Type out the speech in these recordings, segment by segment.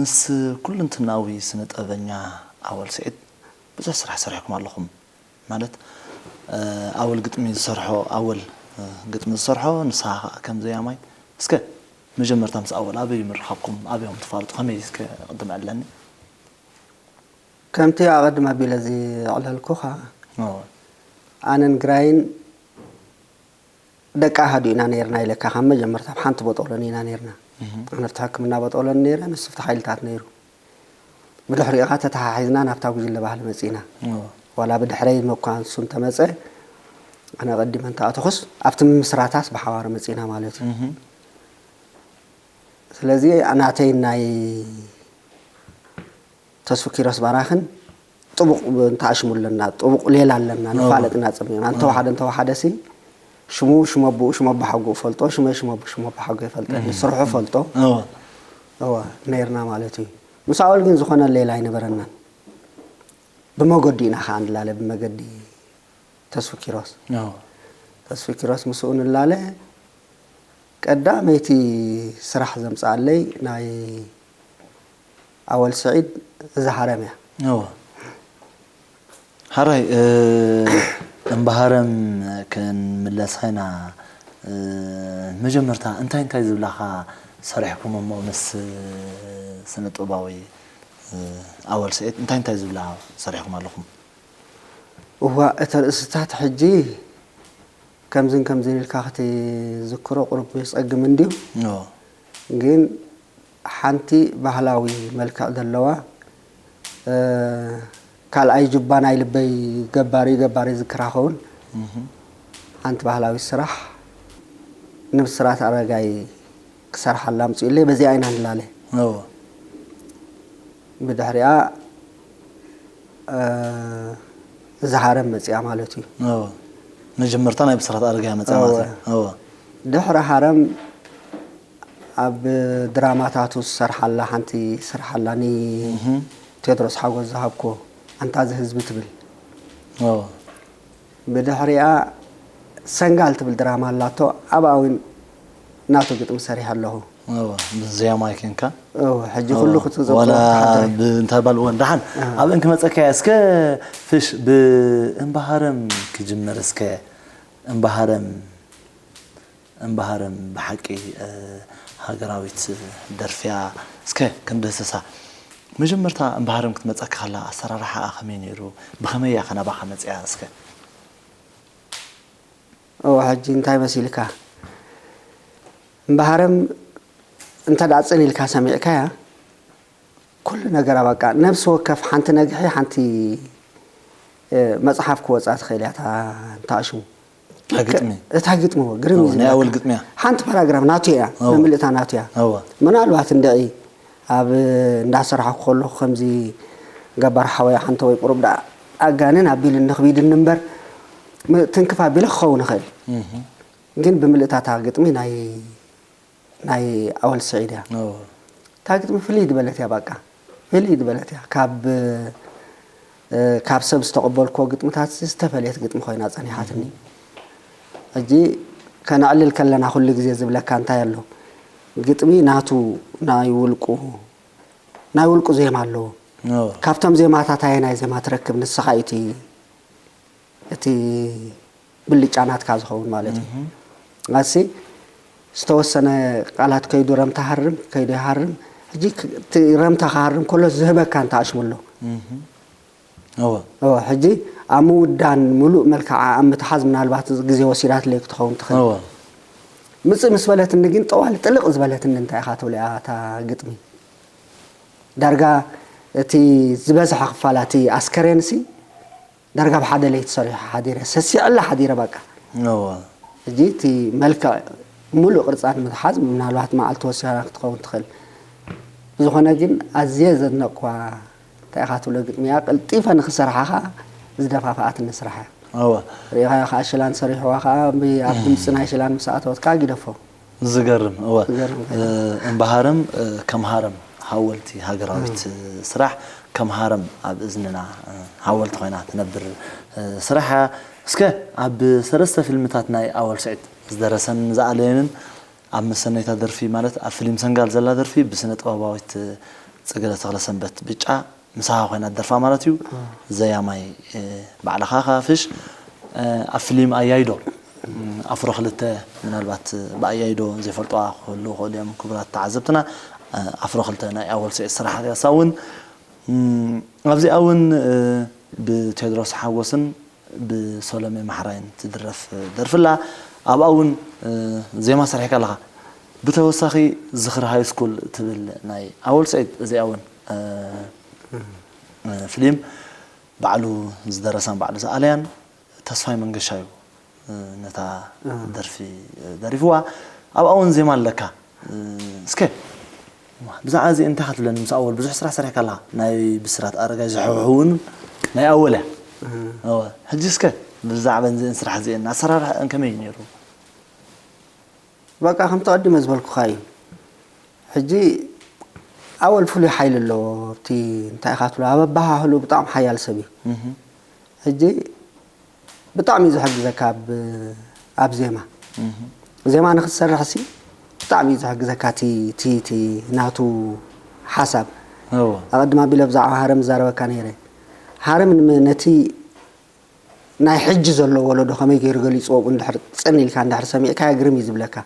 ምስ ኩልንትናዊ ስነ ጥበበኛ ኣወል ስዒድ ብዙሕ ስራሕ ሰሪሕኩም ኣለኹም። ማለት፣ እ፣ ኣወል ግጥሚ ዝሰርሖ፣ ኣወል፣ እ፣ ግጥሚ ዝሰርሖ፣ ንስኻ ኸኣ ከም ዘያማይ። እስከ መጀመርታ ምስ ኣወል ኣበይ ምርኻብኩም፣ ኣበይ ኢኹም ትፋለጡ፣ ከመይ እስከ ቅድም ዕለኒ? ከምቲ ኣቐድም ኣቢለ ዘዕለልኩኻ፣ ኦ። ኣነን ግራይን ደቂ ኣሃዱ ኢና ነይርና ኢለካ፣ ካብ መጀመርታ ኣብ ሓንቲ ቦጦሎኒ ኢና ነይርና። እህ። ኣነ ኣብቲ ሕክምና ቦጦሎኒ ነይረ፣ ንሱ ኣብቲ ሓይልታት ነይሩ። ብድሕሪኡ ኸኣ ተተሓሒዝና ናብታ ጉጅለ ባህሊ መጺእና። ኦ። ዋላ ብድሕረይ እኳ ንሱ እንተመጸ፣ ኣነ ቀዲመ እንተኣተኹስ፣ ኣብቲ ምምስራታስ ብሓባር መጺእና ማለት እዩ። እህ። ስለዚ ናተይ ናይ ተስፉ ኪሮስ ባራኽን ጥቡቕ እንተኣሽሙ ኣለና፣ ጥቡቕ ሌላ ኣለና፣ እዎ። ንፋለጥ ኢና ጸሚቕና። እንተወሓደ፣ እዎ። እንተወሓደ ሲ ሽሙ ሽመ ኣቦኡ፣ ሽመ ኣቦሓጎኡ ፈልጦ፣ ሽመይ ሽመ ኣቦ-፣ ሽመ ኣቦሓጎ ይፈልጠኒ፣ እም። ስርሑ ፈልጦ። እዎ። እወ፣ ነይርና ማለት እዩ። ምስ ኣወል ግን ዝኾነ ሌላ ኣይነበረናን። ብመገዱ ኢና ኸዓ ንላለ፣ ብመገዲ ተስፉ ኪሮስ። እዎ። ተስፉ ኪሮስ ምስኡ ንላለ፣ ቀዳመይቲ ስራሕ ዘምጽኣለይ ናይ ኣወል ስዒድ እዛ ሃረም እያ። እወ። ሓራይ፣ እ፣ እምበሃረም ክንምለስ ኸይና፣ እ፣ መጀመርታ እንታይ እንታይ ዝብላኻ ሰሪሕኩም እሞ ምስ ስነ ጥበባዊ፣ እ፣ ኣወል ስዒድ እንታይ እንታይ ዝብላ ሰሪሕኩም ኣለኹም? እዋ፣ እቲ ርእስታት ሕጂ ከምዝን ከምዝን ኢልካ ክትዝክሮ ቁሩብ የጸግም እንድዩ። እዎ። ግን ሓንቲ ባህላዊ መልክዕ ዘለዋ፣ እ፣ ካልኣይ ጁባ ናይ ልበይ ገባሪ፣ ገባሪ ዝክራ ኸውን። እህ። ሓንቲ ባህላዊ ስራሕ ንብስራት ኣረጋይ ክሰርሓላ ኣምጺኡለይ፣ በዚኣ ኢና ንላለ። እዎ። ብድሕሪኣ፣ እ፣ እዛ ሃረም መጺኣ ማለት እዩ። እዎ። መጀመርታ ናይ ብስራት ኣረጋይ መጺኣ ማለት እዩ። እዎ። እዎ። ድሕሪ ሃረም ኣብ ድራማታቱ ዝሰርሓላ ሓንቲ ስራሕ ኣላኒ፣ እህ። ቴድሮስ ሓጎስ ዝሃብኮ ኣንታ እዚ ህዝቢ ትብል። እዎ። ብድሕሪኣ ሰንጋል ትብል ድራማ ኣላቶ፣ ኣብኣ እውን ናቱ ግጥሚ ሰሪሐ ኣለኹ። እዎ፣ ብዘያማይ ኬንካ? እዎ፣ ሕጂ እዎ፣ ኩሉ ክትዘብጦ ዋላ ተሓታዊ። ብ-፣ እንታይ ባል እወን ደሓን። እዎ። ኣብእን ክመጸካ እየ። እስከ ፍሽ ብእምበሃረም ክጅምር እስከ። እምበሃረም፣ እምበሃረም ብሓቂ፣ እ፣ ሃገራዊት ደርፊያ። እስከ ክንድህስሳ። መጀመርታ እምበሃረም ክትመጸካ ከላ ኣሰራርሓኣ ከመይ ነይሩ? ብኸመይ እያ ከ ናባኻ መጺኣ እስከ? እዎ፣ ሕጂ እንታይ መሲልካ? እምበሃረም እንተ ደኣ ጽን ኢልካ ሰሚዕካያ፣ ኩሉ ነገራ በቃ፣ ነፍሲ ወከፍ ሓንቲ ነግሒ፣ ሓንቲ፣ እ፣ መጽሓፍ ክወጻ ትኽእል እያ፣ እታ፣ እንተ ኣሽሙ። እታ ግጥሚ? እታ ግጥሚ፣ እዎ፣ ግርም እዩ ናይ ዝብለካ። ኣወል ግጥሚ እያ? ሓንቲ ፓራግራፍ ናቱ እያ፣ እዎ። ምልእታ ናቱ እያ። እዎ። ምናልባት እንድዒ ኣብ እንዳሰራሕኩ ከለኹ ከምዚ ገባር ሓወይ ሓንተ ወይ ቁሩብ ደኣ ኣጋንን ኣቢሉ ንኽቢድኒ እምበር፣ ም-፣ ትንክፍ ኣቢለ ክኸውን ይኽእል። እህ። ግን ብምልእታ እታ ግጥሚ ናይ፣ ናይ ኣወል ስዒድ እያ። እዎ። እታ ግጥሚ ፍልይ ዝበለት እያ፣ በቃ። ፍልይ ዝበለት እያ። ካብ፣ እ፣ ካብ ሰብ ዝተቐበልኩዎ ግጥምታት ዝተፈለየት ግጥሚ ኮይና ጸኒሓትኒ። እህ። ሕጂ ከነዕልል ከለና ኩሉ ግዜ ዝብለካ እንታይ ኣሎ? ግጥሚ ናቱ ናይ ውልቁ፣ ናይ ውልቁ ዜማ ኣለዎ። እዎ። ካብቶም ዜማታት ኣየናይ ዜማ ትረክብ ንስኻ እዩ እቲ፣ እቲ ብልጫ ናትካ ዝኸውን ማለት እዩ። እህ። ኣሲ ዝተወሰነ ቃላት ከይዱ ረምታ ሃርም፣ ከይዱ ይሃርም። ሕጂ ክ-፣ እቲ ረምታ ክሃርም ከሎ ዝህበካ እንተ ኣሽሙ ኣሎ። እህ። እወ። እወ፣ ሕጂ ኣብ ምውዳን ምሉእ መልክዓ ኣብ ምትሓዝ ምናልባት ግዜ ወሲዳትለይ ክትኸውን ትኽእል። እወ። ምጽእ ምስ በለትኒ ግን ጠዋሊ ጥልቕ ዝበለትኒ እንታይ ኢኻ ትብሎ እያ እታ ግጥሚ። ዳርጋ እቲ ዝበዝሐ ክፋላ እቲ ኣስከሬንሲ ዳርጋ ብሓደ ለይቲ ሰሪሑ ሓዲረ፣ ሰሲዐላ ሓዲረ በቃ። እወ። ሕጂ እቲ መልክዕ ሙሉእ ቅርጻ ንምትሓዝ ምናልባት መዓልቲ ወሲኻ ክትኸውን ትኽእል። ብዝኾነ ግን ኣዝየ ዘድነቕኳ እንታይ ኢኻ ትብሎ ግጥሚ እያ፣ ቀልጢፈ ንኽሰርሓ ኸኣ ዝደፋፍኣትኒ ስራሕ እያ። እወ። ርኢኻዮ ኸኣ ሽላን ሰሪሕዋ ኸኣ ብ-፣ ኣብ ድምጺ ናይ ሽላን ምስ ኣተወት ከኣ ግደፎ። ዝገርም፣ እወ። ዝገርም። እ፣ እምበሃርም፣ እ፣ ከም ሃረም ሃወልቲ ሃገራዊት፣ እ። እ፣ ስራሕ ከም ሃረም ኣብ እዝንና፣ እ፣ ሃወልቲ ኮይና ትነብር፣ እ፣ ስራሕ እያ። እስከ ኣብ ሰለስተ ፊልምታት ናይ ኣወል ስዒድ ዝደረሰን ዝኣለየንን ኣብ መሰነይታ ደርፊ፣ ማለት ኣብ ፊልም ሰንጋል ዘላ ደርፊ ብስነ ጥበባዊት፣ እ፣ ጽገለ ተኽለሰንበት ብጫ ምሳኻ ኮይና ትደርፋ ማለት እዩ። ዘያማይ ባዕልኻ ከኣ ፍሽ ኣብ ፍሊም ኣያይዶ ኣፍሮ ክልተ፣ ምናልባት ብኣያይዶ ዘይፈልጥዋ ክህልዉ ይኽእሉ እዮም ክቡራት ተዓዘብትና። ኣፍሮ ክልተ ናይ ኣወል ስዒድ ስራሓት እያ። እሳ እውን ኣብዚኣ እውን ብቴድሮስ ሓጎስን ብሰሎሜ ማሕራይን ትድረፍ ደርፊ ኣላ። ኣብኣ እውን ዜማ ሰሪሕካ ኣለኻ። ብተወሳኺ ዝኽሪ ሃይ ስኩል ትብል ናይ ኣወል ስዒድ፣ እዚኣ እውን ፍሊም ባዕሉ ዝደረሳን ባዕሉ ዝኣለያን ተስፋይ መንገሻ እዩ ነታ ደርፊ ደሪፍዋ። ኣብኣ እውን ዜማ ኣለካ። እስከ ብዛዕባ እዚ እንታይ ክትብለኒ? ምስ ኣወል ብዙሕ ስራሕ ሰሪሕካ ኣለኻ። ናይ ብስራት ኣረጋይ ዝሕውሕውን ናይ ኣወል እያ። እወ። ሕጂ እስከ ብዛዕባ እዚአን ስራሕ እዚአን ኣሰራርሓ ከመይ እዩ ነይሩ? በቃ ከምቲ ቀዲመ ዝበልኩኻ እዩ። ሕጂ ኣወል ፍሉይ ሓይሊ ኣለዎ። ኣብቲ እንታይ ኢኻ ትብሎ፣ ኣብ ኣበሃህሉ ብጣዕሚ ሓያል ሰብ እዩ። ሕጂ ብጣዕሚ እዩ ዝሕግዘካ ኣብ ኣብ ዜማ ዜማ ንክትሰርሕ ሲ ብጣዕሚ እዩ ዝሕግዘካ። እቲ እቲ እቲ ናቱ ሓሳብ እወ። ኣቐድም ኣቢለ ብዛዕባ ሃረም ዝዛረበካ ነይረ። ሃረም ንመ- ነቲ ናይ ሕጂ ዘሎ ወለዶ ከመይ ገይሩ ገሊፅዎ ብኡ እንድሕር ፅን ኢልካ እንድሕር ሰሚዕካዮ ግርም እዩ ዝብለካ።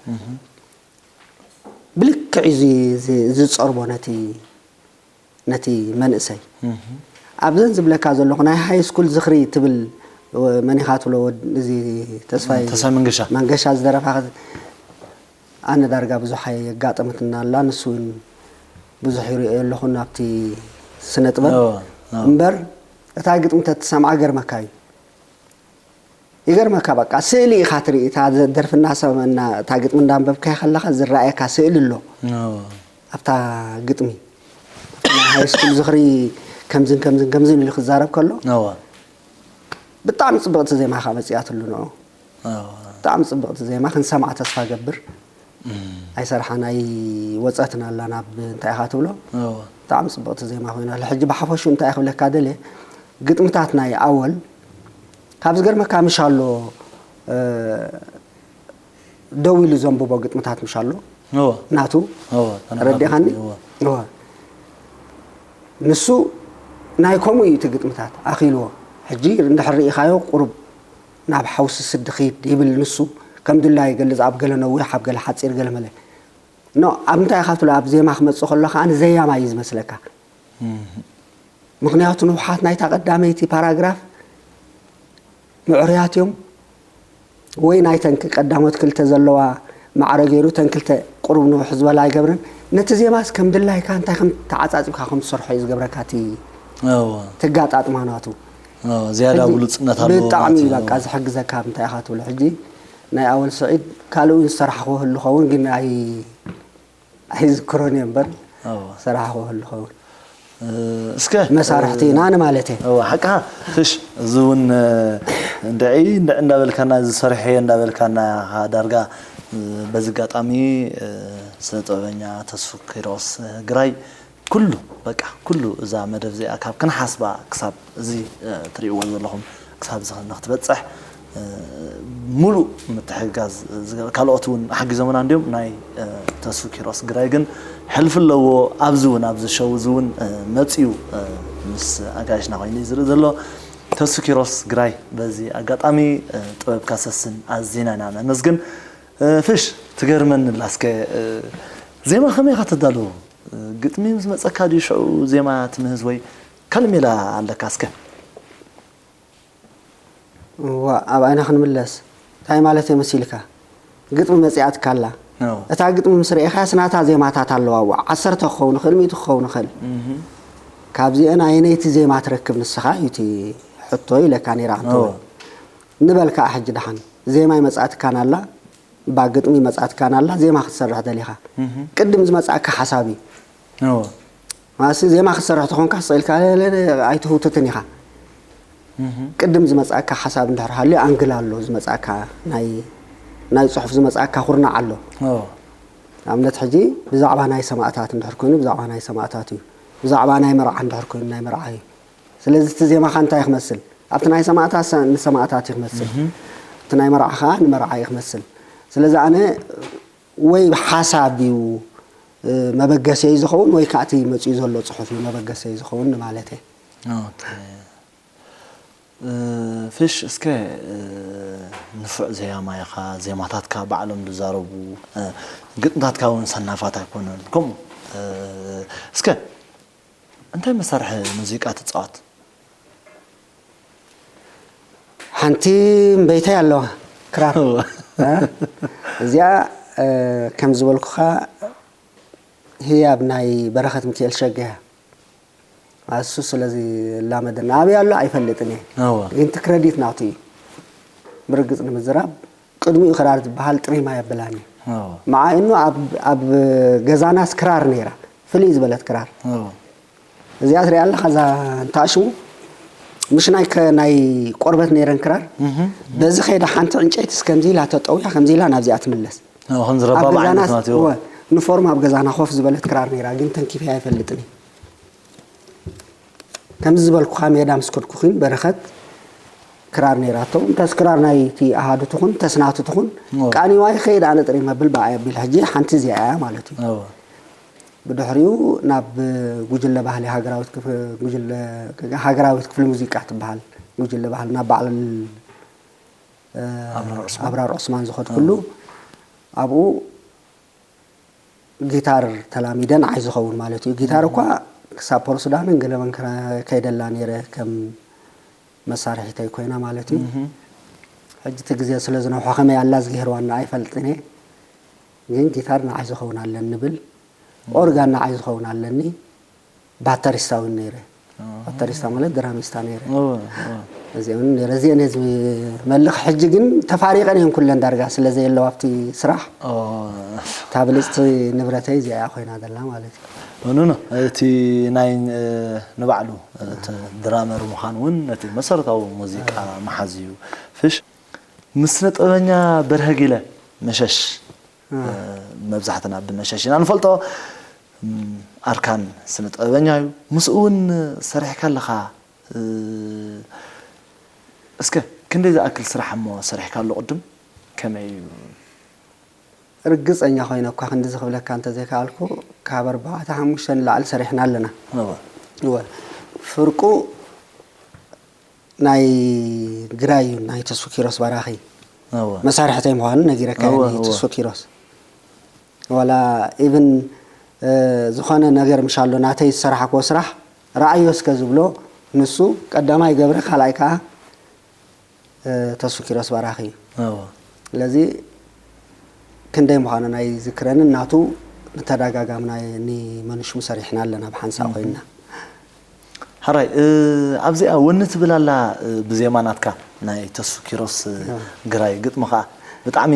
ብልክዕ እዩ ዚ- ዚ- ዝፀርቦ ነቲ ነቲ መንእሰይ ኣብዘን ዝብለካ ዘለኹ ናይ ሃይ ስኩል ዝኽሪ ትብል መኒኻ ትብሎ ወድ- እዚ ተስፋይ ተስፋይ መንገሻ። መንገሻ ዝደረፋ ኣነ ዳርጋ ብዙሕ የጋጠመትና ኣላ። ንሱ እውን ብዙሕ ይሪኦ ኣለኹ ናብቲ ስነ ጥበብ እወ፣ እወ። እምበር እታ ግጥሚ ተትሰምዓ ገርመካ እዩ። ይገርመካ በቃ ስእሊ ኢኻ ትርኢ እታ ደርፊ እናሰመና እታ ግጥሚ እንዳንበብካያ ከለኻ ዝረኣየካ ስእሊ ኣሎ እወ። ኣብታ ግጥሚ ናይ ሃይ ስኩል ዝኽሪ ከምዝን ከምዝን ከምዝን ኢሉ ክዛረብ ከሎ እወ። ብጣዕሚ ፅብቕቲ ዜማ ከዓ መፂኣትሉ ንዑ እወ። ብጣዕሚ ፅብቕቲ ዜማ ክንሰምዓ ተስፋ ገብር ኣይሰርሓን ኣይወፀትን ኣላ ናብ እንታይ ኢኻ ትብሎ እወ። ብጣዕሚ ፅብቕቲ ዜማ ኮይና ኣላ ሕጂ ብሓፈሹ እንታይ ክብለካ ደልየ ግጥምታት ናይ ኣወል ካብ ዝገርመካ ምሽ ኣሎ ደው ኢሉ ዘንብቦ ግጥምታት ምሽ ኣሎ እወ። ናቱ እወ፣ ተነባቢ ረዲኻኒ እወ። እወ። ንሱ ናይ ከምኡ እዩ እቲ ግጥምታት ኣኺልዎ ሕጂ እንድሕር ርኢኻዮ ቁሩብ ናብ ሓውሲ ስዲ ኺድ ይብል ንሱ ከም ድላዩ ይገልፅ ኣብ ገለ ነዊሕ ኣብ ገለ ሓፂር ገለ መለ ኖ ኣብ እንታይ ኢኻ ትብሎ ኣብ ዜማ ክመፅእ ከሎ ከዓ ንዘያማ እዩ ዝመስለካ ምኽንያቱ ንውሓት ናይታ ቀዳመይቲ ፓራግራፍ ምዕሩያት እዮም ወይ ናይተን ቀዳሞት ክልተ ዘለዋ ማዕረ ገይሩ እተን ክልተ ቁሩብ ንውሕ ዝበላ ኣይገብረን ነቲ ዜማስ ከም ድላይካ እንታይ ከም ተዓፃፂብካ ከም ትሰርሖ እዩ ዝገብረካ እቲ እወ። ተጋጣጥማ ናቱ እወ፣ ዝያዳ ሕጂ ብሉፅነት ኣለዎ ብጣዕሚ ማለት እዩ። በቃ ዝሕግዘካ እንታይ ኢኻ ትብሎ ሕጂ ናይ ኣወል ስዒድ ካልእ እውን ዝሰራሕክዎ ህሉ ኸውን ግን ኣይ ኣይዝክሮን እየ እምበር እወ። ዝሰራሕክዎ ህሉ ኸውን እስከ መሳርሕቲ ኢና ንማለት እየ እወ ሓቅኻ ፍሽ እዚ እውን እንድዒ እንድዒ እንዳበልካና እዚ ሰርሐ እንዳበልካና ዳርጋ በዚ ኣጋጣሚ ስነ ጥበበኛ ተስፉ ኪሮስ ግራይ ኩሉ በቃ ኩሉ እዛ መደብ እዚኣ ካብ ክንሓስባ ክሳብ እዚ ትሪእዎ ዘለኹም ክሳብ እዚ ንክትበፅሕ ሙሉእ ምትሕግጋዝ ካልኦት እውን ሓጊዞምና እንዲዮም ናይ ተስፉ ኪሮስ ግራይ ግን ሕልፊ ኣለዎ ኣብዚ እውን ኣብዚ ሸው እዚ እውን መፅዩ ምስ ኣጋይሽና ኮይኑ እዩ ዝርኢ ዘሎ ተስፉ ኪሮስ ግራይ በዚ ኣጋጣሚ ጥበብካ ሰስን ኣዚና ኢና ነመስግን ፍሽ ትገርመኒ ኣላ እስከ ዜማ ከመይ ኢኻ ተዳልዎ ግጥሚ ምስ መፀካ ድዩ ሽዑ ዜማ ትምህዝ ወይ ካልእ ሜላ ኣለካ እስከ እዋ ኣብ ኣይና ክንምለስ እንታይ ማለት እየ መሲልካ ግጥሚ መፂኣትካ ኣላ እታ ግጥሚ ምስ ርኢኻያስ ናታ ዜማታት ኣለዋ እዋ ዓሰርተ ክኸውን ይኽእል ሚእቲ ክኸውን ይኽእል ካብዚአን ኣየነይቲ ዜማ ትረክብ ንስኻ እዩ እቲ ሕቶ ኢለካ ነይራ ክትብል ንበል ከዓ ሕጂ ደሓን ዜማ ይመፃትካን ኣላ እባ ግጥሚ ይመፃትካን ኣላ ዜማ ክትሰርሕ ደሊኻ ቅድም ዝመፃካ ሓሳብ እዩ ማለትሲ ዜማ ክትሰርሕ ተኾንካ ስቕ ኢልካ ኣይትህውትትን ኢኻ ቅድም ዝመፃካ ሓሳብ እንድሕር ሃልዩ ኣንግል ኣሎ ዝመፃካ ናይ ናይ ፅሑፍ ዝመፃካ ኩርናዕ ኣሎ ኣብነት ሕጂ ብዛዕባ ናይ ሰማእታት እንድሕር ኮይኑ ብዛዕባ ናይ ሰማእታት እዩ ብዛዕባ ናይ መርዓ እንድሕር ኮይኑ ናይ መርዓ እዩ ስለዚ እቲ ዜማኻ እንታይ ክመስል ኣብቲ ናይ ሰማእታት ንሰማእታት እዩ ክመስል እቲ ናይ መርዓ ከዓ ንመርዓ እዩ ክመስል ስለዚ ኣነ ወይ ሓሳብ እዩ መበገሰይ ዝኸውን ወይ ከዓ እቲ መፅኡ ዘሎ ፅሑፍ እዩ መበገሰይ ዝኸውን ማለት እየ። ኦኬ። እ፣ ፍሽ እስከ እ፣ ንፉዕ ዘያማይ ኢኻ፣ ዜማታትካ ባዕሎም ዝዛረቡ እ፣ ግጥምታትካ እውን ሰናፋት ኣይኮነን። ከምኡ እ፣ እስከ እንታይ መሳርሒ ሙዚቃ ትፃወት? ሓንቲ እምበይተይ ኣለዋ ክራር። እ? እዚኣ እ፣ ከም ዝበልኩኻ ህያብ ናይ በረኸት ሚካኤል ሸገያ እሱ ስለዚ ላመደና ኣበይ ኣሎ ኣይፈልጥን እየ። እወ። ግን እቲ ክረዲት ናቱ እዩ። ብርግፅ ንምዝራብ ቅድሚኡ ክራር ዝበሃል ጥሪማ የብላን እዩ። እወ። መዓ እኑ ኣብ ገዛናስ ክራር ነይራ፣ ፍልይ ዝበለት ክራር። እወ። እዚኣ ትሪኣ ኣለኻ እዛ እንተኣሽሙ ምሽ ናይ ከ- ናይ ቆርበት ነይረን ክራር። በዚ ከይዳ ሓንቲ ዕንጨይትስ ከምዚ ኢላ ተጠውያ ከምዚ ኢላ ናብዚኣ ትምለስ። ከምዚ ረባብ ዓይነት ናት እወ፣ ንፎርም ኣብ ገዛና ኮፍ ዝበለት ክራር ነይራ ግን ተንኪፈያ ኣይፈልጥን እዩ። ከምዚ ዝበልኩኻ ሜዳ ምስ ከድኩኺን በረኸት ክራር ነይራቶ እንተስ ክራር ናይቲ ኣሃዱ ትኹን ተስናቱ ትኹን ቃኒዋ ይኸይድ ኣነ ጥሪ መብል ብኣ የቢል ሕጂ ሓንቲ እዚኣ እያ ማለት እዩ። ብድሕሪኡ ናብ ጉጅለ ባህሊ ሃገራዊት ክፍ- ጉጅለ ሃገራዊት ክፍሊ ሙዚቃ ትበሃል ጉጅለ ባህሊ ናብ በዓል ኣብራር ዑስማን። ኣብራር ዑስማን ዝኸድኩሉ ኣብኡ ጊታር ተላሚደ ንዓይ ዝኸውን ማለት እዩ። ጊታር እኳ ክሳብ ፖርት ሱዳንን ገለመን ክራ- ከይደላ ነይረ ከም መሳርሒተይ ኮይና ማለት እዩ። ሕጂ እቲ ግዜ ስለ ዝነውሖ ከመይ ኣላ ዝገይርዋ እና ኣይፈልጥን እየ። ግን ጊታር ንዓይ ዝኸውን ኣለኒ ብል ኦርጋን ንዓይ ዝኸውን ኣለኒ። ባተሪስታ እውን ነይረ። ባተሪስታ ማለት ድራሚስታ ነይረ። እዚአን ነይረ እዚአን እየ ዝመልኽ። ሕጂ ግን ተፋሪቀን እየን ኩለን ዳርጋ ስለ ዘየለዋ ኣብቲ ስራሕ እታ ብልፅቲ ንብረተይ እዚኣ ኮይና ዘላ ማለት እዩ። ኖ ኖ እቲ ናይ ንባዕሉ እቲ ድራመር ምዃን እውን ነቲ መሰረታዊ ሙዚቃ ምሓዝ እዩ። ፍሽ ምስ ስነ ጥበበኛ በርሀ ጊለ መሸሽ መብዛሕትና ብመሸሽ ኢና ንፈልጦ። ኣርካን ስነ ጥበበኛ እዩ። ምስኡ እውን ሰሪሕካ ኣለኻ። እስከ ክንደይ ዝኣክል ስራሕ እሞ ሰሪሕካ ኣሎ ቅድም ከመይ እዩ? ርግፀኛ ኮይነ እኳ ክንድዚ ክብለካ እንተዘይከኣልኩ ካብ ኣርባዕተ ሓሙሽተ ንላዕሊ ሰሪሕና ኣለና። እወ። ፍርቁ ናይ ግራይ እዩ ናይ ተስፉ ኪሮስ ባራኺ እወ። መሳርሕተይ ምዃኑ ነጊረካ እወ፣ እየ እወ። ተስፉ ኪሮስ ዋላ ኢቭን ዝኾነ ነገር ምሻሎ ናተይ ዝሰራሕክዎ ስራሕ ረኣዮ እስከ ዝብሎ ንሱ ቀዳማይ ገብረ ካልኣይ ከዓ ተስፉ ኪሮስ ባራኺ እዩ። እወ። ስለዚ ክንደይ ምዃኑ ናይ ዝክረንን ናቱ ብተደጋጋሚ ናይ ንመንሽሙ ሰሪሕና ኣለና ብሓንሳእ ኮይንና። ሓራይ ኣብዚኣ ወኒ ትብል ኣላ። ብዜማ ናትካ ናይ ተስፉ ኪሮስ ግራይ ግጥሚ ከዓ ብጣዕሚ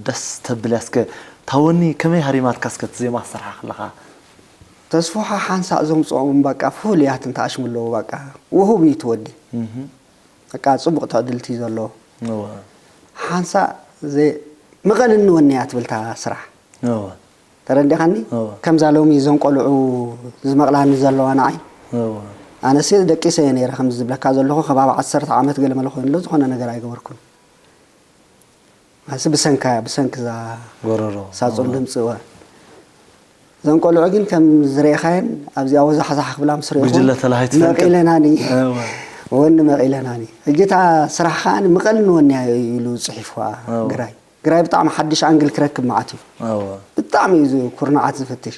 ደስ ተብል እያ። እስከ እታ ወኒ ከመይ ሃሪማትካ እስከ እቲ ዜማ ትሰርሓ ከለኻ? ተስፉ ሓሓንሳእ ዘምፅኦም በቃ ፍሉያት እንተኣሽሙ ኣለዉ በቃ ውሁብ እዩ እቲ ወዲ። በቃ ፅቡቕ ትዕድልቲ እዩ ዘለዎ። ሓንሳእ ምቐልኒ ወኒ እያ ትብል እታ ስራሕ። ተረዲኻኒ? ከምዛ ሎሚ እዞም ቆልዑ ዝመቕላኒ ዘለዋ ንዓይ ኣነሲ ደቂሰ እየ ነይረ ከምዚ ዝብለካ ዘለኹ ከባቢ ዓሰርተ ዓመት ገለመለ ኮይኑ ኣሎ ዝኾነ ነገር ኣይገበርኩን። ማለትሲ ብሰንካ ብሰንኪ እዛ ጎረሮ ሳጹን ድምፂ እወ። እዘን ቆልዑ ግን ከም ዝረእኻየን ኣብዚኣ ወዛሕዛሕ ክብላ ምስ ርእኹ ጉጅለ ተላሃይ ትፈልጥ? መቒለናኒ እወ። ወኒ መቒለናኒ። ሕጂ እታ ስራሕ ከዓ ምቐልኒ ወኒ ኢሉ ፅሒፍዋ እወ። ግራይ ግራይ ብጣዕሚ ሓድሽ ኣንግል ክረክብ መዓት እዩ። እወ። ብጣዕሚ እዩ ኩርናዓት ዝፍትሽ።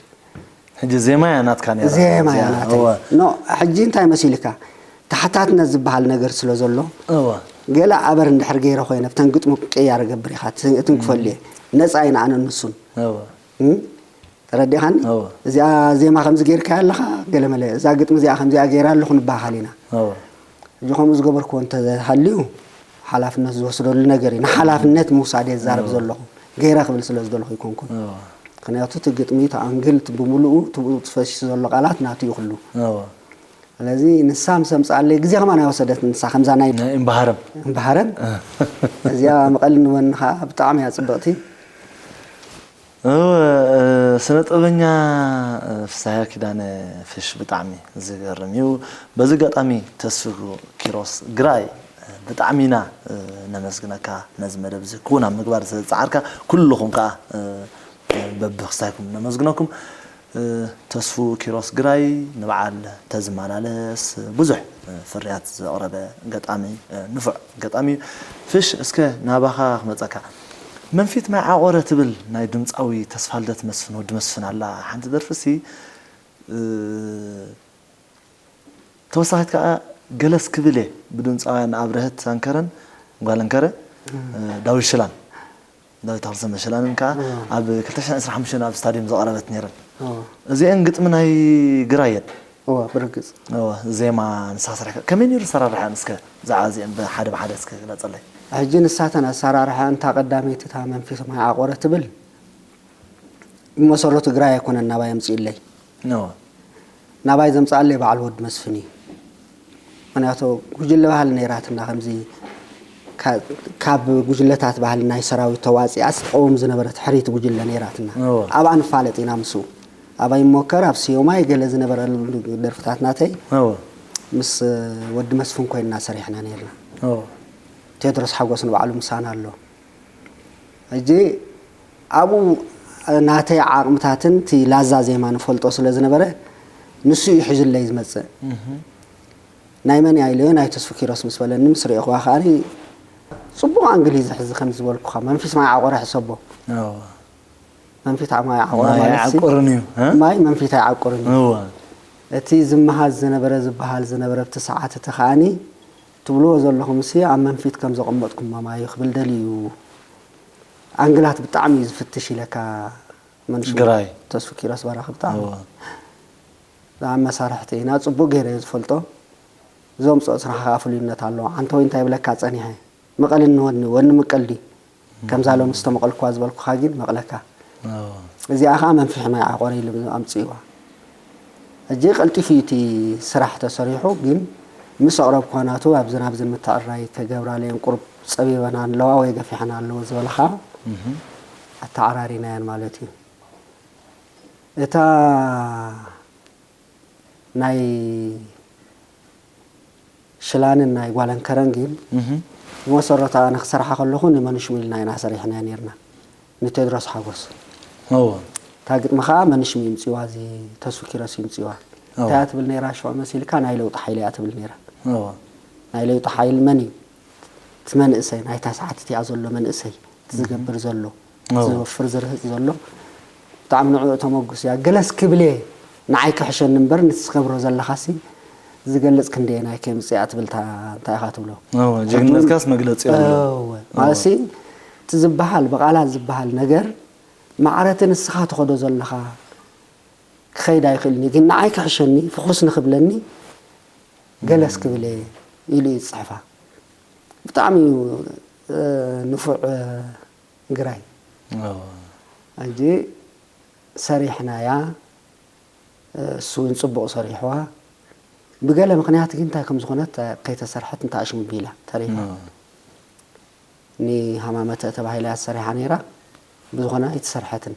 ሕጂ ዜማ እያ ናትካ ነይራ። ዜማ እያ እዚኣ፣ ናተይ እወ። ኖ ሕጂ እንታይ መሲልካ ተሓታትነት ዝበሃል ነገር ስለ ዘሎ እወ። ገለ ኣበር እንድሕር ገይረ ኮይነ ብተን ግጥሙ ቅያር እገብር ኢኻ ትንክፈሉ እየ ነፃ እየ ንኣነን ንሱን እወ። እም? ተረዲኻኒ እወ። እዚኣ ዜማ ከምዚ ገይርካ ኣለኻ ገለመለ እዛ ግጥሚ እዚኣ ከምዚኣ ገይራ ኣለኹ ንበሃል ኢና እወ። ሕጂ ከምኡ ዝገበርክዎ እንተሃልዩ ሓላፍነት ዝወስደሉ ነገር እዩ ንሓላፍነት ምውሳድ እየ ዝዛረብ ዘለኹ ገይረ ክብል ስለ ዝደለኹ ይኮንኩን እወ። ምክንያቱ እቲ ግጥሚ እቲ ኣንግል እቲ ብምሉኡ እቲ ብኡ ትፈሲሱ ዘሎ ቃላት ናቱ እዩ ኩሉ እወ። ስለዚ ንሳ ምስ ኣምፅኣለይ ግዜ ከማን ኣይወሰደት ንሳ ከምዛ ናይ ናይ እምበሃረም እምበሃረም እዚኣ መቐል ንወኒ ከዓ ብጣዕሚ እያ ፅብቕቲ እወ፣ ስነ ጥበበኛ ፍስሃያ ኪዳነ ፍሽ ብጣዕሚ ዝገርም እዩ። በዚ ኣጋጣሚ ተስፉ ኪሮስ ግራይ ብጣዕሚ ኢና ነመስግነካ ነዚ መደብ እዚ ክውን ኣብ ምግባር ዝፀዓርካ ኩልኹም ከዓ በብኽስታይኩም ነመስግነኩም። ተስፉ ኪሮስ ግራይ ንበዓል ተዝመላለስ ብዙሕ ፍርያት ዘቕረበ ገጣሚ፣ ንፉዕ ገጣሚ እዩ። ፍሽ፣ እስከ ናባኻ ክመጸካ። መንፊት ማይ ዓቖረ ትብል ናይ ድምጻዊ ተስፋልደት መስፍን፣ ወዲ መስፍን ኣላ ሓንቲ ደርፊ ሲ ተወሳኺት ከኣ ገለስ ክብል እየ ብድምጻውያን ኣብረህት ኣንከረን ጓል ኣንከረ ዳዊት ሽላን ዳዊት ተኽልሰመ ሽላንን ከኣ ኣብ ክልተ ሽሕን ዕስራን ሓሙሽተን ኣብ ስታድዮም ዘቕረበት ነይረን። እዚአን ግጥሚ ናይ ግራየን። እዋ ብርግጽ። እዋ ዜማ ንስኻ ሰሪሕካ። ከመይ ነይሩ ሰራርሐን? እስከ ብዛዕባ እዚአን ብሓደ ብሓደ እስከ ግለጸለይ። ሕጂ ንሳተን ኣሰራርሐ እንታ ቀዳመይቲ እታ መንፊት ማይ ዓቆረ ትብል ብመሰረቱ ግራይ ኣይኮነን ናባይ ኣምጺኡለይ። እዋ ናባይ ዘምጽኣለይ በዓል ወዲ መስፍን እዩ። ምኽንያቱ ጉጅለ ባህሊ ነይራትና ከምዚ ካብ ጉጅለታት ባህሊ ናይ ሰራዊት ተዋፂኣ ትቀውም ዝነበረት ሕርይቲ ጉጅለ ነይራትና። ኣብኣ ንፋለጥ ኢና ምስኡ። ኣባይ ሞከር ኣብ ስዮማይ ገለ ዝነበረሉ ደርፍታት ናተይ ምስ ወዲ መስፍን ኮይንና ሰሪሕና ነይርና። ቴድሮስ ሓጎስ ንባዕሉ ምሳና ኣሎ። ሕጂ ኣብኡ ናተይ ዓቕምታትን እቲ ላዛ ዜማ ንፈልጦ ስለ ዝነበረ ንሱ እዩ ሒዙለይ ዝመፅእ። ናይ መን እያ ኢለዮ፣ ናይ ተስፉ ኪሮስ ምስ በለኒ ምስ ርኤኽዋ ከኣ ፅቡቕ ኣንግል እዩ ዝሕዚ ከም ዝበልኩኻ መንፊት ማይ ዓቆረ ሕሰቦ። መንፊት ማይ ዓቆረ ማለት ኣይዓቁርን እዩ። ማይ መንፊት ኣይዓቁርን እዩ። እቲ ዝመሃዝ ዝነበረ ዝበሃል ዝነበረ ኣብቲ ሰዓት እቲ ከኣኒ ትብልዎ ዘለኹምሲ ኣብ መንፊት ከም ዘቐመጥኩሞ ማይ ክብል ደልዩ እዩ። ኣንግላት ብጣዕሚ እዩ ዝፍትሽ ኢለካ መንሽሙ ግራይ። ተስፉ ኪሮስ በራኺ ብጣዕሚ እዋ። ብጣዕሚ መሳርሕቲ ኢና። ጽቡቕ ገይረ እየ ዝፈልጦ። ዘምጽኦ ስራሕ ከኣ ፍሉይነት ኣለዎ። ዓንተወይ እንታይ ይብለካ ጸኒሐ፣ ምቐልኒ ወኒ፣ ወኒ ምቀል ድዩ? ከምዛ ሎሚ ዝተመቐልኩዋ ዝበልኩኻ ግን መቕለካ። እዚኣ ኸዓ መንፊሕ ማይ ዓቖረ ኢሉ ኣምፅእዋ። ሕጂ ቀልጢፉ እዩ እቲ ስራሕ ተሰሪሑ፣ ግን ምስ ኣቕረብኳ ናቱ ኣብዝን ኣብዝን ምትዕርራይ ከገብራለየን ቁሩብ ፀቢበን ኣለዋ ወይ ገፊሐን ኣለዎ ዝበልኻ ኣተዓራሪናየን ማለት እዩ። እታ ናይ ሽላንን ናይ ጓለን ከረን ግን ብመሰረቱ ኣነ ክሰርሓ ከለኹ ንመንሽሙ ኢልና ኢና ሰሪሕናዮ ነይርና። ንቴድሮስ ሓጎስ እወ እታ ግጥሚ ከዓ መንሽሙ ይምፅዋ እዚ ተስፉ ኪሮስ ይምፅዋ። እወ እንታይ እያ ትብል ነይራ ሽዑ መሲልካ ናይ ለውጢ ሓይሊ እያ ትብል ነይራ። እወ ናይ ለውጢ ሓይሊ መን እዩ? እቲ መንእሰይ ናይታ ሰዓት እቲኣ ዘሎ መንእሰይ እቲ ዝገብር ዘሎ ዝወፍር ዝርህፅ ዘሎ ብጣዕሚ ንዕኡ ተመጉስ እያ። ገለስ ክብል እየ ንዓይ ክሕሸኒ እምበር ንትትገብሮ ዘለኻሲ ዝገልፅ ክንደየናይ ከየምፅእ እያ ትብል እታ እንታይ ኢኻ ትብሎ። እወ ጅግንነትካስ መግለፂ የብሉን። እወ ማለትሲ እቲ ዝበሃል ብቓላት ዝበሃል ነገር ማዕረቲ ንስኻ ትኸዶ ዘለኻ ክኸይድ ኣይኽእልን እዩ ግን ንዓይ ክሕሸኒ ፍኹስ ንኽብለኒ ገለስ ክብል እየ ኢሉ እዩ ዝፅሕፋ። ብጣዕሚ እዩ ንፉዕ ግራኝ ሕጂ ሰሪሕናያ እሱ እውን ፅቡቕ ሰሪሕዋ ብገለ ምኽንያት ግን እንታይ ከም ዝኾነት ከይተሰርሐት እንተ ኣሽሙ ቢላ ተሪፋ ንሃማመተ ተባሂላ እያ ተሰሪሓ ነይራ ብዝኾነ ኣይተሰርሐትን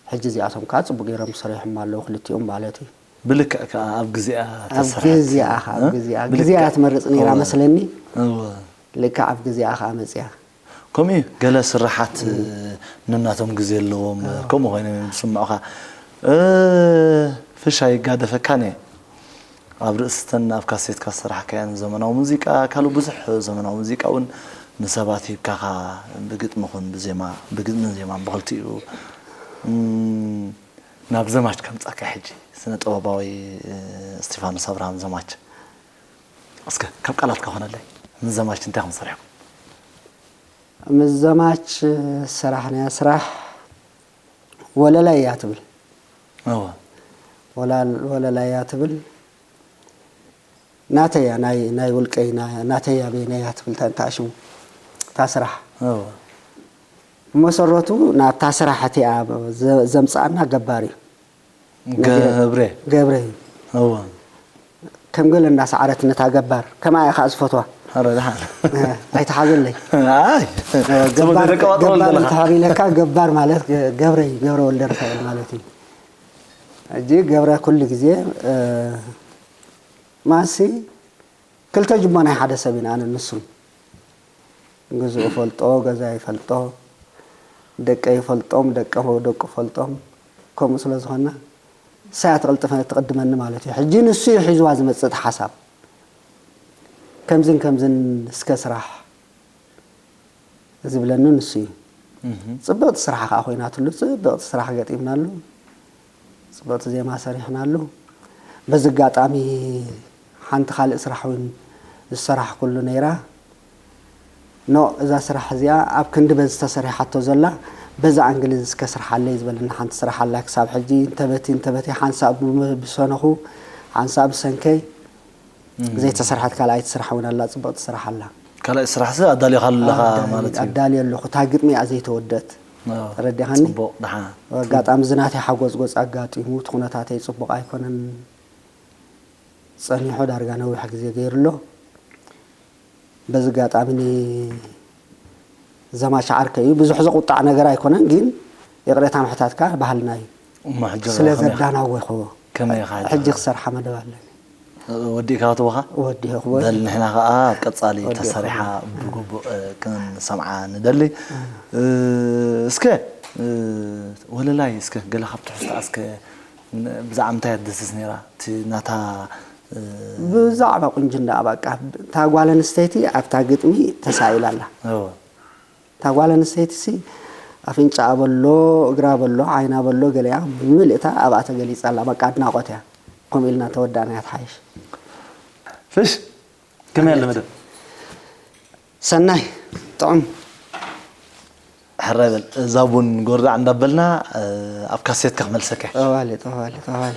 ሕጂ እዚኣቶም ከዓ ፅቡቅ ገይሮም ሰሪሖም ኣለዉ ክልቲኦም ማለት እዩ። ብልክዕ ከዓ ኣብ ግዜኣ ኣብ ተሰርሐት። ግዜኣ ከዓ ኣብ ግዜኣ ብልክዕ። ግዜኣ ትመርፅ ነይራ እወ። መስለኒ እወ። ልክዕ ኣብ ግዜኣ ከዓ መፅያ። ከምኡ እዩ ገለ ስራሓት ነናቶም ግዜ ኣለዎም ከምኡ ኮይኖም እዮም ዝስምዑኻ። እ፣ ፍሽ ኣይጋደፈካን እየ። ኣብ ርእስተን ኣብ ካሴትካ ዝሰራሕካየን ዘመናዊ ሙዚቃ ካልእ ብዙሕ ዘመናዊ ሙዚቃ እውን ንሰባት ሂብካኻ ብግጥሚ ኹን ብዜማ ብግጥምን ዜማን ብኽልቲኡ እም፣ ናብ ዘማች ከምጻካ ሕጂ ስነ ጥበባዊ እስቲፋኖስ ኣብርሃም ዘማች እስከ ካብ ቃላትካ ኾነለይ ምስ ዘማች እንታይ ኹም ሰሪሕኩም ምስ ዘማች ዝሰራሕናያ ስራሕ ወለላይ እያ ትብል እወ ወላል ወለላ እያ ትብል ናተያ ናይ ናይ ውልቀይ ና- ናተያ በይነያ ትብል ታ- ታሽሙ እታ ስራሕ እወ ብመሰረቱ ናብታ ስራሕ እቲኣ ዘ- ዘምፅኣና ገባር እዩ ገብረ ገብረ እዩ እወ ከም ገለ እንዳሰዓረት ነታ ገባር ከማኣ ኢኻ ዝፈትዋ ኣረ ደሓን ኣይትሓዘለይ ኣይ ገባር እንተሃቢለካ ገባር ማለት ገብረ እዩ ገብረ ወልደ ርፋኤል ማለት እዩ እጂ ገብረ ኩሉ ግዜ ማሲ ክልተ ጅማ ናይ ሓደ ሰብ ኢና ኣነ ንሱን ግዝኡ ፈልጦ ገዛ ይፈልጦ ደቀ ይፈልጦም፣ ደቀ ደቁ ፈልጦም። ከምኡ ስለ ዝኾንና፣ ንሳ እያ ትቕልጥፈ-፣ ትቕድመኒ ማለት እዩ። ሕጂ ንሱ እዩ ሒዝዋ ዝመጽእ እቲ ሓሳብ። ከምዝን ከምዝን እስከ ስራሕ ዝብለኒ ንሱ እዩ። እህ። ጽብቕቲ ስራሕ ከኣ ኮይናትሉ፣ ጽብቕቲ ስራሕ ገጢምናሉ፣ ጽብቕቲ ዜማ ሰሪሕናሉ። በዚ ኣጋጣሚ ሓንቲ ካልእ ስራሕ እውን ዝሰራሕኩሉ ነይራ። ኖ፣ እዛ ስራሕ እዚኣ ኣብ ክንዲ በዚ ተሰሪሓቶ ዘላ፣ በዛ ኣንግልን እስከ ስርሓለይ ዝበለኒ ሓንቲ ስራሕ ኣላ። ክሳብ ሕጂ እንተበቲ እንተበቲ ሓንሳእ ብመ-፣ ብሰነኹ፣ ሓንሳእ ብሰንከይ እም። ዘይተሰርሐት ካልኣይቲ ስራሕ እውን ኣላ፣ ጽብቕቲ ስራሕ ኣላ። ካልኣይ ስራሕሲ ኣዳሊኻሉ ኣለኻ ኣዳሊ-፣ ማለት እዩ። ኣዳልየ ኣለኹ። እታ ግጥሚ እያ ዘይተወደት። ኣዎ። ተረዲኻኒ? ጽቡቕ፣ ደሓን። ኣጋጣሚ እዚ ናተይ ሓጎጽጎጽ ኣጋጢሙ፣ እቲ ኩነታተይ ጽቡቕ ኣይኮነን ጸኒሑ፣ ዳርጋ ነዊሕ ግዜ ገይሩ ኣሎ። በዚ ኣጋጣሚ ንዘማች ዓርከይ እዩ። ብዙሕ ዘቑጣዕ ነገር ኣይኮነን፣ ግን ይቕሬታ ምሕታትካ ባህልና እዩ። እሞ ሕጂ ስለ ከመይ ኢኻ? ዘዳናጎኽዎ። ከመይ ኢኻ ሕጂ? ሕጂ ክሰርሓ መደብ ኣለኒ። ወዲእካ ክትቦኻ? ወዲእኽዎ። በል ንሕና ከኣ ኣብ ቀጻሊ ወዲእኽዎ። ተሰሪሓ ብግቡእ፣ እ፣ ክንሰምዓ ንደሊ። እ። እ፣ እስከ፣ እ፣ ወለላይ እስከ ገለ ካብ ትሕዝቶኣ እስከ ን-፣ ብዛዕባ እንታይ እያ ትድስስ ነይራ? እቲ ናታ፣ እ፣ ብዛዕባ ቁንጅና በቃ። እታ ጓል ኣንስተይቲ ኣብታ ግጥሚ ተሳኢላ ኣላ። እወ። እታ ጓል ኣንስተይቲሲ ኣፍንጫኣ በሎ፣ እግራ በሎ፣ ዓይና በሎ፣ ገሊኣ ብምልእታ ኣብኣ ተገሊጻ ኣላ። በቃ ኣድናቖት እያ። ከምኡ ኢልና ተወዳእናያ ትሓይሽ። ፍሽ፣ ከመይ ኣለ መደብ? ሰናይ፣ ጥዑም። ሕራይ በል፣ እዛ ቡን ጎርዳዕ እንዳበልና፣ እ፣ ኣብ ካሴትካ ክመልሰካ። ጠዋሊ፣ ጠዋሊ፣ ጠዋሊ።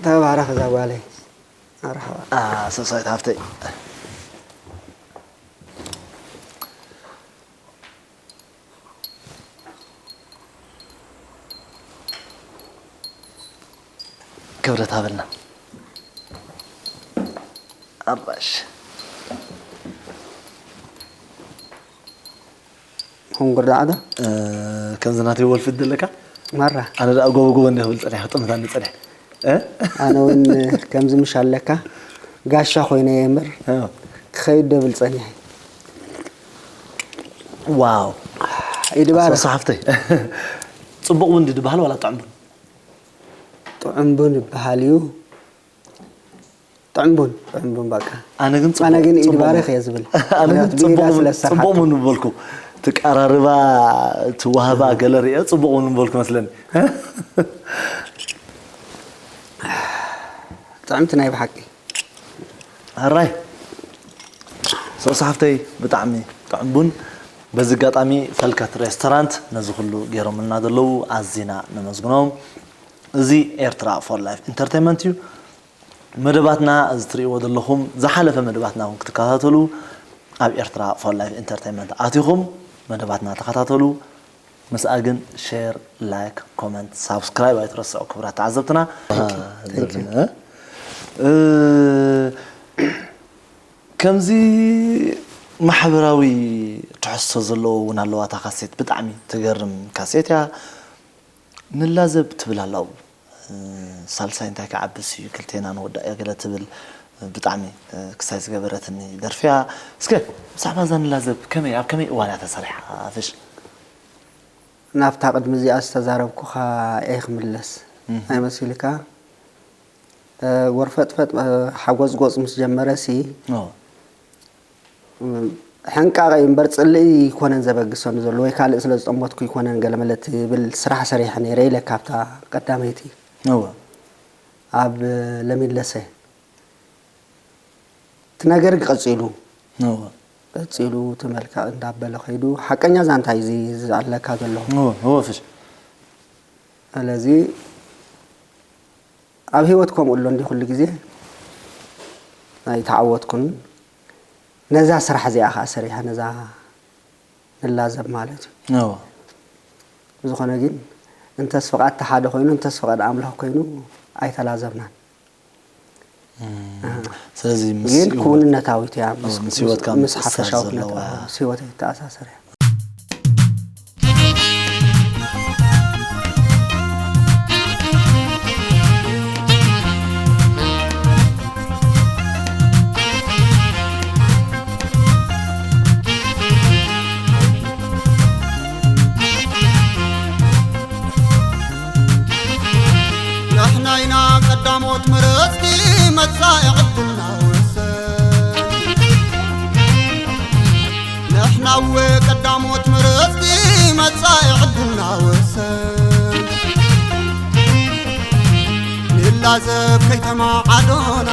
ተባረኽ እዛ ጓለይ። መርሓባ። አ፣ ሰብሳዊት ሃፍተይ። ክብረት ሃበልና። ኣራሽ። ሕንጉር ደኣ ዶ? እ፣ ከምዚ ናተይ ወልፊ ዘለካ? ማራ። ኣነ ደኣ ጎቦ ጎቦ እንዲየ ክብል ጸኒሐ፣ ክጥምታኒ ጸኒሐ። እ? ኣነ እውን ከምዚ ምሽ ኣለካ፣ ጋሻ ኮይነ እየ እምበር፣ እ። ክኸይድ ደብል ጸኒሐ። ዋው። ኢድ ባርኽ። ሶሶ ሓፍተይ። ጽቡቕ ቡን ድዩ ዝበሃል ዋላ ጥዑም ቡን? ጥዑም ቡን ይበሃል እዩ። ጥዑም ቡን፣ ጥዑም ቡን በቃ። ኣነ ግን ኣነ ጽቡቕ፣ ግን ኢድ ጽቡቕ ባርኽ ቡን። እየ ዝብል። ኣነ ግን ምኽንያቱ ጽቡቕ ብኢዳ ቡን፣ ስለ ዝሰርሓቶ። ጽቡቕ ቡን ምበልኩ። እቲ ቀራርባ፣ እቲ ዋህባ ገለ ርእየ ጽቡቕ ቡን ምበልኩ መስለኒ። ጥዕምቲ ናይ ብሓቂ። ሕራይ። ሶሶ ሓፍተይ ብጣዕሚ ጥዑም ቡን። በዚ ኣጋጣሚ ፈልከት ሬስቶራንት ነዚ ኩሉ ገይሮምልና ዘለዉ ኣዚና ነመስግኖም። እዚ ኤርትራ ፎር ላይፍ ኢንተርቴይንመንት እዩ። መደባትና እዚ ትርእይዎ ዘለኹም ዝሓለፈ መደባትና እውን ክትከታተሉ ኣብ ኤርትራ ፎር ላይፍ ኢንተርቴይንመንት ኣቲኹም መደባትና ተኸታተሉ። ምስኣ ግን ሼር፣ ላይክ፣ ኮመንት፣ ሳብስክራይብ ኣይትረስዑ ክቡራት ተዓዘብትና። Thank you. እ፣ ከምዚ ማሕበራዊ ትሕዝቶ ዘለዎ እውን ኣለዋ እታ ካሴት። ብጣዕሚ ትገርም ካሴት እያ። ንላዘብ ትብል ኣላ። ሳልሳይ እንታይ ክዓብስ እዩ፣ ክልቴና ንወዳእ እያ ገለ ትብል ብጣዕሚ ክሳይ ዝገበረትኒ ደርፊ እያ። እስከ ብዛዕባ እዛ ንላዘብ ከመይ፣ ኣብ ከመይ እዋን እያ ተሰሪሓ? ፍሽ። ናብታ ቅድሚ እዚኣ ዝተዛረብኩኻ እየ ክምለስ። እም። ኣይመሲልካ? እ፣ ጎርፈጥፈጥ፣ እ፣ ሓጎጽጎጽ ምስ ጀመረ ሲ፣ ኦ። እም፣ ሕንቃቐ እዩ እምበር ጽልኢ ኣይኮነን ዘበግሰኒ ዘሎ፣ ወይ ካልእ ስለ ዝጠመትኩ ኣይኮነን ገለመለ ትብል ስራሕ ሰሪሐ ነይረ ኢለ ካብታ ቀዳመይቲ እወ። ኣብ ለሚለሰ። እቲ ነገር ቀጺሉ። እወ። ቀጺሉ እቲ መልክዕ እንዳበለ ከይዱ፣ ሓቀኛ ዛንታ እዩ እዚ ዝኣለካ ዘሎ። እወ፣ እወ፣ ፍሽ። ስለዚ ኣብ ህይወት ከምኡ ኣሎ እንዲ ኩሉ ግዜ ኣይተዓወትኩን። ነዛ ስራሕ እዚኣ ኸዓ ሰሪሐ፣ ነዛ ንላዘብ ማለት እዩ። እወ። ብዝኾነ ግን እንተስ ፍቓድ እቲ ሓደ ኮይኑ፣ እንተስ ፍቓድ ኣምላኽ ኮይኑ ኣይተላዘብናን። እም፣ ኣሃ። ስለዚ ምስ ግን ህይወት-፣ ክውንነታዊት እያ፣ ምስ፣ ምስ ህይወትካ ምስ፣ ምስ ምትእስሳር ሓፈሻዊ ዘለዋ ኩነታት፣ ምስ ህይወት እተኣሳሰር እያ። ቀዳሞት መረጽቲ መጻኢ ዕድልና ወሰን። ንሕና እወ ቀዳሞት መረጽቲ መጻኢ ዕድልና ወሰን። ንላዘብ ከይተማዓዶና፣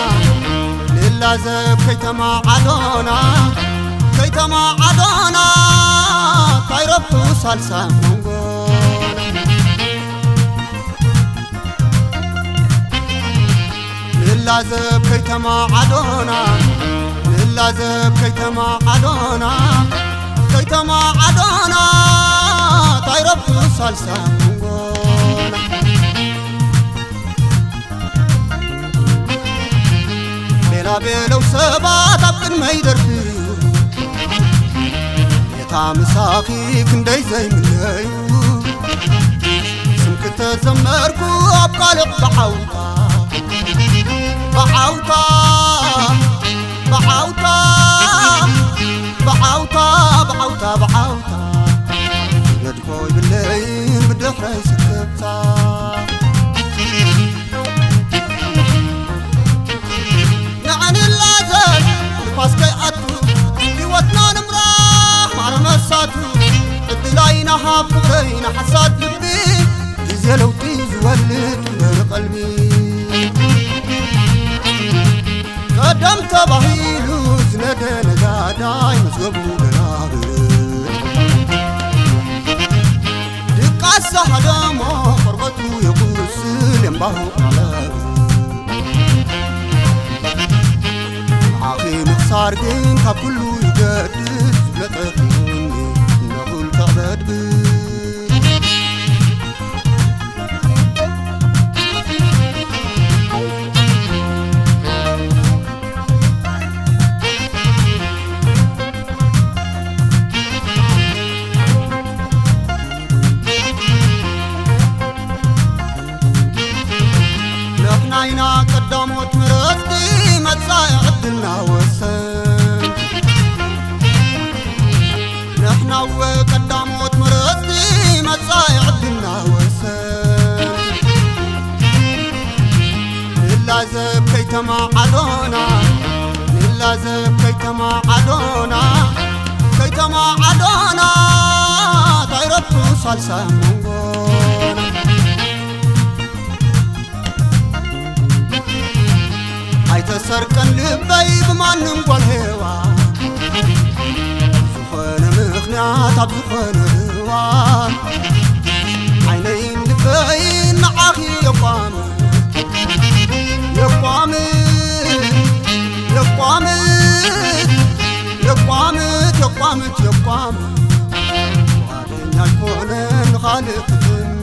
ንላዘብ ከይተማዓዶና፣ ከይተማዓዶና፣ ካይረብቱ ሳልሳይ መንጎና። ንላዘብ ከይተማዓዶና፣ ንላዘብ ከይተማዓዶና፣ ከይተማዓዶና፣ ታይረብቱ ሳልሳ መንጎና። ቤላ ቤለው ሰባት ኣብ ቅድመይ ደርፍዩ፣ ነታ ምሳኺ ክንደይ ዘይምነዩ። ስምኪ ተዘመርኩ ኣብ ቃልዕ ብዓውታ፣ ብዓውታ፣ ብዓውታ፣ ብዓውታ፣ ብዓውታ፣ ብዓውታ። ገድፎ ይብለይን ብድሕረይ ስክብታ። ንዓኒ ላዘር ንፋስ ከይኣቱ፣ ህይወትና ንምራሕ ማዕረ መሳቱ። ዕድላይ ናሃብ ፍቕረይ ንሓሳድ ልቢ፣ ግዜ ለውጢ ዝወልድ እምበር ቀልቢ። ቀደም ተባሂሉ ዝነደ ነጋዳይ መዝገቡ ገላብጥ። ድቃስ ሃደሞ ቆርበቱ የቁስል የምባሁ ዓለብ። ንዓኺ ምኽሳር ግን ካብ ኩሉ ይገድስ ዝብለጠ ሒዙኒ ነኹል ተዕበድብድ። ንሕና ኢና ቀዳሞት መረጽቲ መጻኢ ዕድልና ወሰን። ንሕና እወ ቀዳሞት መረጽቲ መጻኢ ዕድልና ወሰን። ንላዘብ ከይተማዓዶና፣ ንላዘብ ከይተማዓዶና፣ ከይተማዓዶና፣ ታይረቱ ሳልሳይ መንጎና። ኣይተሰርቀን ልበይ ብማንም ጓል ሄዋን፣ ዝኾነ ምኽንያት ኣብ ዝኾነ እዋን፣ ዓይነይን ልበይን ንዓኺ የቋምት፣ የቋምት፣ የቋምት፣ የቋምት፣ የቋምት፣ የቋምት። ፍቓደኛ ኣይኮነን ንኻልእ ክጥምት።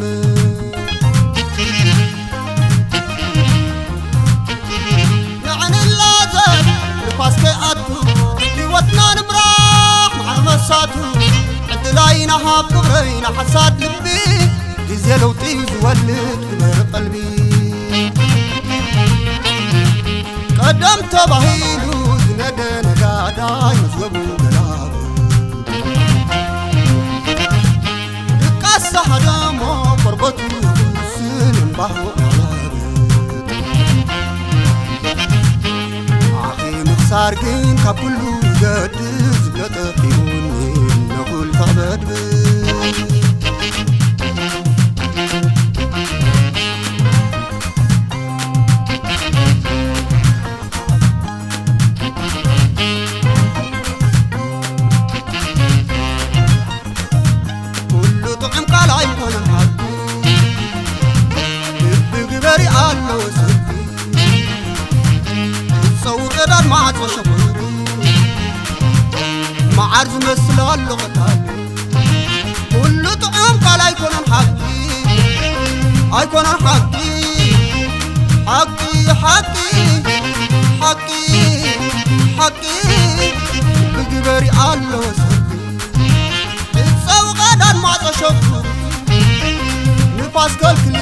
ንዕንላዘብ ንፋስ ከይኣቱ፣ ህይወትና ንምራሕ ማዕረ መሳቱ። ዕድላይ ናሃብ ፍቕረይ ንሓሳድ ልቢ፣ ግዜ ለውጢ ዝወልድ ግበር ቀልቢ። ቀደም ተባሂሉ ዝነደ ነጋዳይ መዝገቡ ገላቡ። ድቃስ ሃደሞ ቆርበቱ ይኹስን እምባሁ ኣዕላብ። ኣኺ ምኽሳር ግን ካብ ኩሉ ይገድስ ዝብለጠ ሒቡኒ ነኹል ተዕበድብድ። ኩሉ ጥዑም ቃል ኣይኮነን ሓቂ፣ ልቢ ግበሪ ኣሎ ስልኪ። ዝጸውር ቀዳድ ማዕጾ ሸኾሪ፣ መዓር ዝመስል ኣሎ ቀታሊ። ኩሉ ጥዑም ቃል ኣይኮነን ሓቂ፣ ኣይኮነን ሓቂ፣ ሓቂ፣ ሓቂ፣ ሓቂ፣ ሓቂ። ብግበሪ ኣሎ ሰቲ፣ እጸው ቀዳድ ማዕጾ ሸጉሪ፣ ንፋስ ከልክሊ፣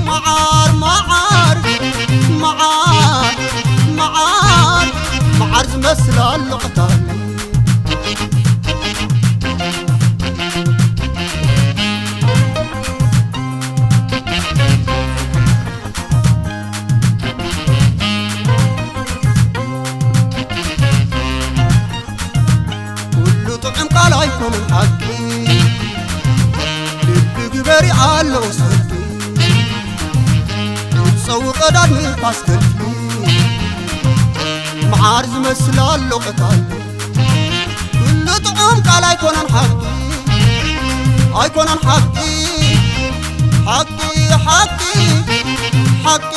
መዓር፣ መዓር፣ መዓር፣ መዓር፣ መዓር ዝመስል ኣሎ ቀታሊ። ሓቂ ልቢ ግበሪ ኣሎ ስርቂ ጸው ቀዳድ ንፋስ ከልኪ መዓር ዝመስል ኣሎ ቀታል ኩሉ ጥዑም ቃል ኣይኮነን ሓቂ ኣይኮነን ሓቂ ሓቂ ሓቂ ሓቂ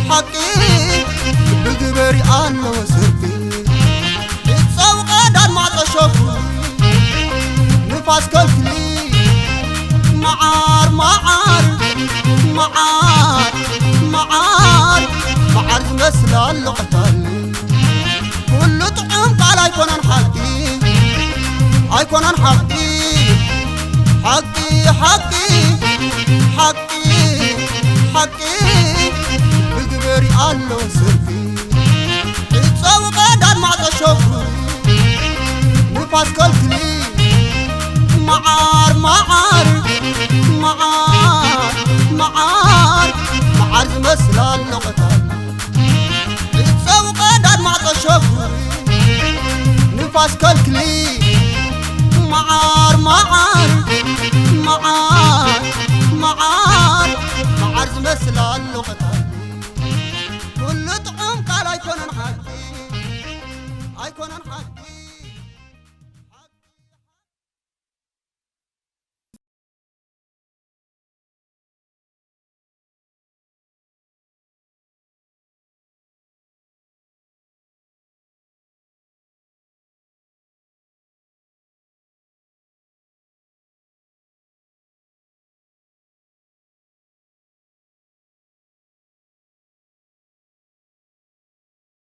ሓቂ ብግበሪ ኣለዎ ስርቂ ይጸውቐ ዳን ማዕጾ ሸፉ ንፋስ ከልክሊ መዓር መዓር መዓር መዓር መዓር ዝመስል ኣሎ ቀታሊ ኩሉ ጥዑም ቃል ኣይኮነን ሓቂ ኣይኮነን ሓቂ ሓቂ ሓቂ ሓቂ ሓቂ ብግበሪ ኣሎ ስርፊ ይጸውቐ ዳን ማዕጾ ሸፉ ንፋስ ከልክሊ መዓር መዓር መዓር መዓር መዓር ዝመስል ኣሎ ቀታሊ ይጸውቐ ዳን ማዕጾ ሸፉ ንፋስ ከልክሊ